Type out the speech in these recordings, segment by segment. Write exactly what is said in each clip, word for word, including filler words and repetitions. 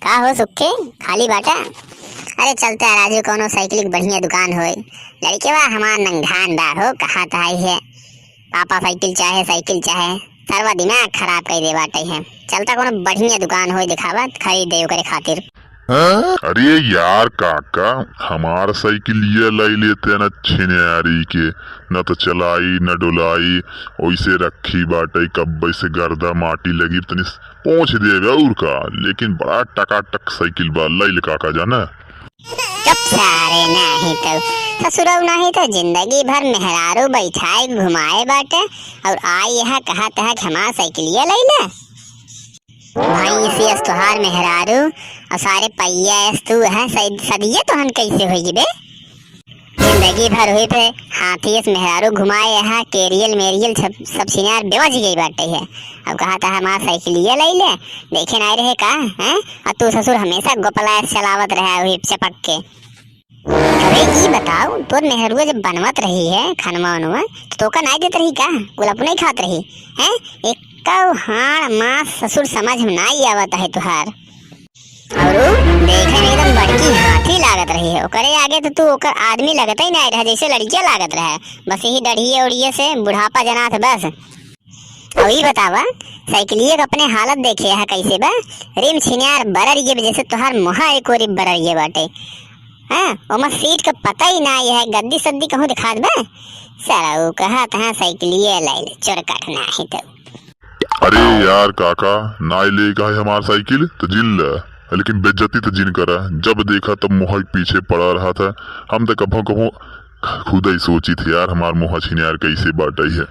का हो सुक्खे, खाली बाटा? अरे चलता है राजू, कौनो साइकिल के बढ़िया दुकान होए। लड़केवा हमार नंगधान बा हो, कहा तहाई है, पापा साइकिल चाहे, साइकिल चाहे। सरवा दिमाग खराब कर दे बाटे है। चलता कौनो बढ़िया दुकान होए दिखावा, खरीद दे ओकरे खातिर। अरे यार काका, हमार साइकिलिया लाई लेते न छिनारी के, न तो चलाई न डोलाई, ओइसे रखी बाटे, कब्बे से गर्दा माटी लगी, तनी पोंछ देवे और का, लेकिन बड़ा टकाटक साइकिल बा, लाई ले काका जाना। चुप सारे, नाही तो ससुरऊ नाही तो जिंदगी भर मेहरारू बैठाए घुमाए बाटे, और आई यहाँ कहा तहा कि हमार साइकिलिया लाई ले। भैंस यस तोहार मेहरारू और सारे पहिया यस तू है, सद-, सदिये तोहन कैसे होई बे? जिंदगी भर हुई पे हाथी यस मेहरारू घुमाए, यहाँ केरियल मेरियल सब, सब सिनार बेवज गई बाटे है। अब कहा था हमार साइकिलिया लाई ले, देखे नाई रहे का, हैं? और तू ससुर हमेशा गोपला यस चलावत रहा हुई चपक के। अरे ई बताओ, तोर मेहरुआ जब बनवत रही है खनवा उनवा, तो तोका नाई देत रही का? गुलाब नहीं खात रही, हैं? एक कौ हाड़ मास ससुर समझ में नाई आवत है तुहार। और उ देखे में एकदम बड़की हाथी लागत रही है, ओकरे आगे तो तू ओकर आदमी लगत ही नाई रहे, जैसे लड़किया लागत रहे। बस यही डढ़िए उड़िए से बुढ़ापा जनात बस। और ई बतावा, साइकिलिया के अपने हालत देखे है कैसे बा, रिम छिनार बरर ये, जैसे तोहार मुहा एक ओरी बरर ये बाटे। हाँ, ओमा सीट का पता ही ना है, गद्दी सद्दी कहूँ दिखात बा। साला उ कहा तहा साइकिलिया लाई ले, चोर काट ना है तो। अरे यार काका, नाई ले का है हमार साइकिल, तो जिन ले, लेकिन बेइज्जती तो जिन करा। जब देखा तब मोहक पीछे पड़ा रहा था। हम तो कभो कभो खुद ही सोची थे यार, हमार मोह छिनार कैसे बाटई है।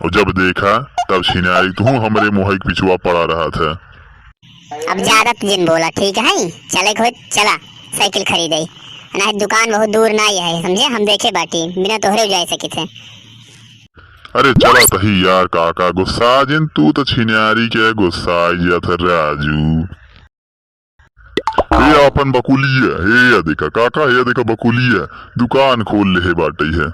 और जब देखा तब छिनारी तू हमरे मोहक पिछुआ पड़ा रहा था। अब ज्यादा तो जिन बोला, ठीक है? चले खोज, चला साइकिल खरीदे, ना दुकान बहुत दूर ना ही है, समझे? हम देखे बाटी, बिना तोहरे जाए सकित है। अरे चला तही यार काका, गुस्सा जिन, तू तो छिनारी के गुस्सा जात है राजू। ए अपन बकुलिया, ए या देखा काका, ए या देखा बकुलिया, दुकान खोल ले है बाटई है।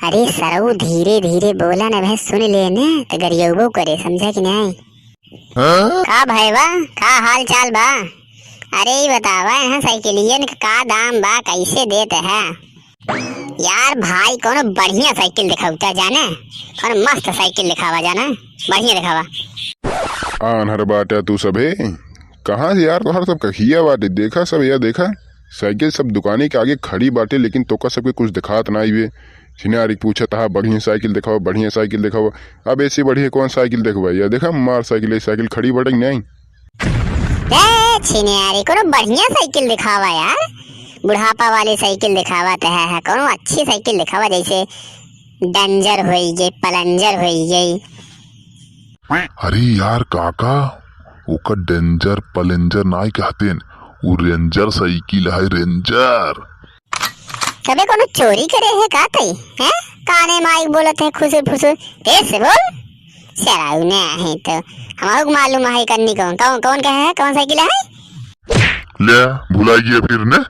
अरे सरऊ धीरे धीरे बोला ना, भैंस सुन ले ने तो गरियबो करे, समझा कि नहीं? हाँ? का भाई बा, का हाल चाल बा? अरे ई बतावा, यहाँ साइकिलियन के का दाम बा, कैसे देत है? यार भाई, कोनो बढ़िया साइकिल दिखावता जाने, कोनो मस्त साइकिल दिखावा जाने, बढ़िया दिखावा। आन्हर बाटा तू सभे, कहाँ से यार तोहर सब कखिया बाटे? देखा सब, या देखा, साइकिल सब दुकाने के आगे खड़ी बाटे, लेकिन तोका सबके कुछ दिखात ना आइबे। छिनारी पूछत हा, "बढ़िया साइकिल दिखावा, बढ़िया साइकिल दिखावा।" अब ऐसे बढ़िया कौन साइकिल देखबा? या देखा, मार साइकिल, ये साइकिल खड़ी बाटे कि नहीं? ए छिनारी, कोनो बढ़िया साइकिल दिखावा यार, बुढ़ापा वाली साइकिल दिखावा तो है, है कोनो अच्छी साइकिल दिखावा, जैसे डेंजर होई गई, पलेंजर होई गई। अरे यार काका, ओकर डेंजर पलेंजर नाई कहतेन, उ रेंजर साइकिल है, रेंजर। तबे कोनो चोरी करे है का तई, हैं? काने माइक बोलत है खुसुर फुसुर, तेज से बोल। शराऊ ने आहे तो हमहू के मालूम है कन्नी कौन, कौन, कौन कहे है, कौन साइकिल है? ले, भुलाई गया फिर ने।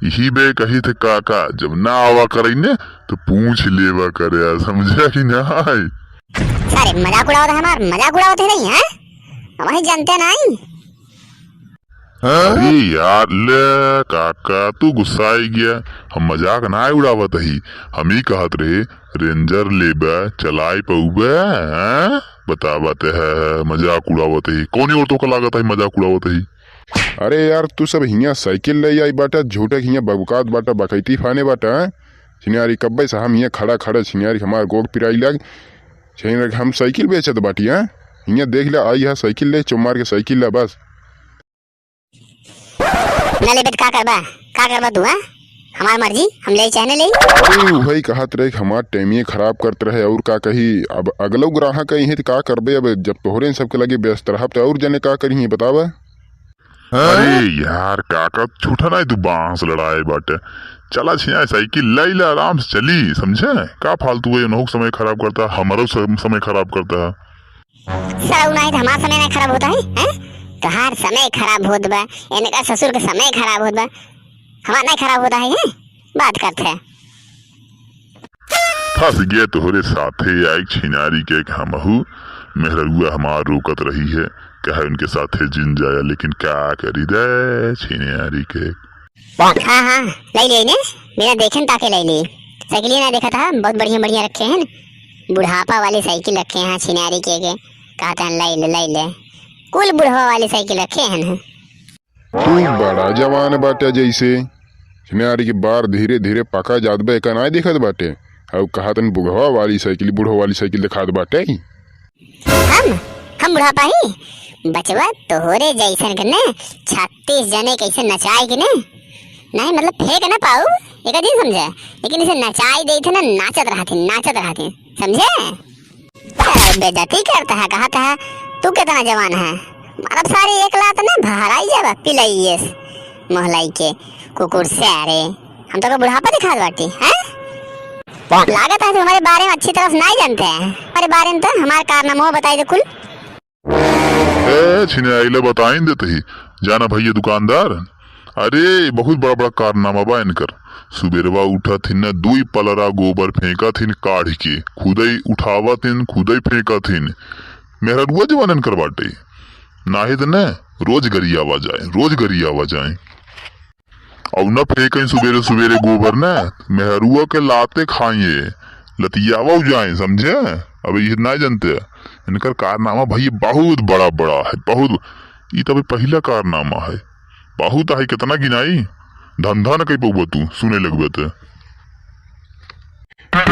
यही बे कही थे काका, जब ना आवा करई ने, तो पूछ लेवा करे, समझा कि ना? सारे मजाक उड़ावत है हमार, मजाक उड़ावत है नहीं, हैं? हम ही जानते नहीं। अरे यार, ले काका, तू गुस्साई गया। हम मजाक ना उड़ावत ही, हम ही कहत रहे, रेंजर लेबे, चलाई पउबे, हैं? बतावत है, मजाक उड़ावत ही। कौन और तोका लागत है मजाक उड़ावत ही? अरे यार, तू सब हियाँ साइकिल ले आई बाटा, झूठे के हियाँ बबकात बाटा, बकैती फाने बाटा, हैं? छिनारी कब्बे से हम हियाँ खड़ा खड़ा, छिनारी हमार गोड़ पिराई लाग, छिनारी हम साइकिल बेचत बाटी, हैं? हियाँ देख ले, आई है साइकिल ले, चुमार के साइकिल ले बस। ना लेबे त का करबा, का करबा तू, हैं? हमार मर्जी, हम ले चाहे ना ले। अरे, उहई कहत रहे कि हमार टाइमिये खराब करत रहे, और का कही, अब अगलो ग्राहक आई है त का करबे, अब जब तोहरे सबके लगे व्यस्त रहब त और जने का करिहे, बतावा? अरे यार, काका, झूठा नहीं तू बांस लड़ाए बाटे। चला छिया साइकिल लाई ला, आराम से चली, समझे? का फालतू है, उनहु समय खराब करता, हमारो सम-, समय खराब करता है। सरऊ नाही त हमार समय नाही खराब होता है, हैं? तोहार समय खराब होत बा, इनका ससुर के समय खराब होत बा, हमार नाही खराब होता है, हैं? बात करत है। फंस गए तोहरे साथे आई छिनारी के एक हमहू, मेहररुआ हमार रोकत रही है, कहे उनके साथे जिन जाया, लेकिन का करी रे छिनारी के। हाँ, हाँ, लइ ले ने, बिना देखे ताके लइ ले। साइकिलिया ना देखत हा, बहुत बढ़िया बढ़िया रखे हैं। बुढ़ापा वाली साइकिल रखे हैं छिनारी के, के। कहत हैं, "लइ ले, लइ ले।" कुल बुढ़वा वाली साइकिल रखे हैं। तू बड़ा जवान बाटे जैसे। छिनारी के बार धीरे धीरे पका जात बा, एका नाय देखत बाटे। अउ कहत हैं बुढ़वा वाली साइकिल, बुढ़वा वाली साइकिल देखात बाटे। हम? हम बुढ़ापा ही? बचवा, तोहरे जैसन के ने छत्तीस जने कैसे नचाए के ने? नहीं, मतलब, फेंक ना पाऊ, एक दिन समझे, लेकिन इसे नचाई देई थे ना, नाचत रहती, नाचत रहती, समझे? अरे, बेइज्जती करता है, कहता है, "तू कितना जवान है?" मतलब, सारी एक लात ना भहराई जाबा, पिलाई ये मोहलाई के कुकुर से। अरे, हम तो का बुढ़ापा दिखात बाटी, हैं? लागत है, तू हमारे बारे में अच्छी तरह से नहीं जानते हैं। हमारे बारे में तो हमारे कारनामा बताई दे कुल। ए, छिनारी ला बताइन देत ही। जाना भैया दुकानदार, अरे, बहुत बड़ा बड़ा कारनामा बा इनकर। सुबेरवा उठत हिन न, दुई पलरा गोबर फेंकत हिन काढ़ के, खुदई उठावत हिन, खुदई फेंकत हिन। मेहररुआ जवान इनकर बाटे, नाहीं त न रोज गरियावा जाए, रोज गरियावा जाए। अउ न फेंकई सुबेरे सुबेरे गोबर न, मेहरुआ के लाते खाइए, लतियावा जाए, समझे? अब ये ना जानते, इनकर कारनामा भैया बहुत बड़ा बड़ा है, बहुत। ई तो अभी पहिला कारनामा है, बहुत है, कितना गिनाई, धंधा न कई पउबा तू, सुने लगबे ते।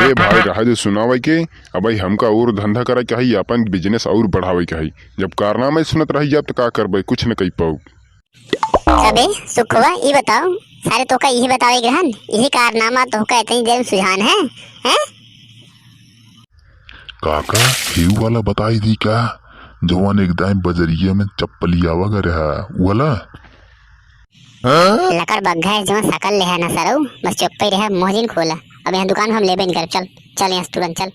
ए भाई, रहे दे सुनावे के, अब भाई हमका और धंधा करे के है, अपन business और बढ़ावे के है। जब कारनामा ही सुनत रही जाब त का करबे, कुछ न कई पाऊ। अबे सुखवा, ई बताओ, सारे तोका इही बतावे के रहन, इही कारनामा तोका इतनी देर में सुझान है, हैं? काका, हेऊ वाला बताई दी का, जवन एक दाई बजरिया में चप्पलियावा ग रहा, उ वाला? लकड़ बग्घा है, जवन सकल ले है ना सरऊ, बस चुप्पे रहे, मुँह जिन खोला। अब यहाँ दुकान हम लेबे नहीं कर, चल, चल यहाँ से तुरंत चल।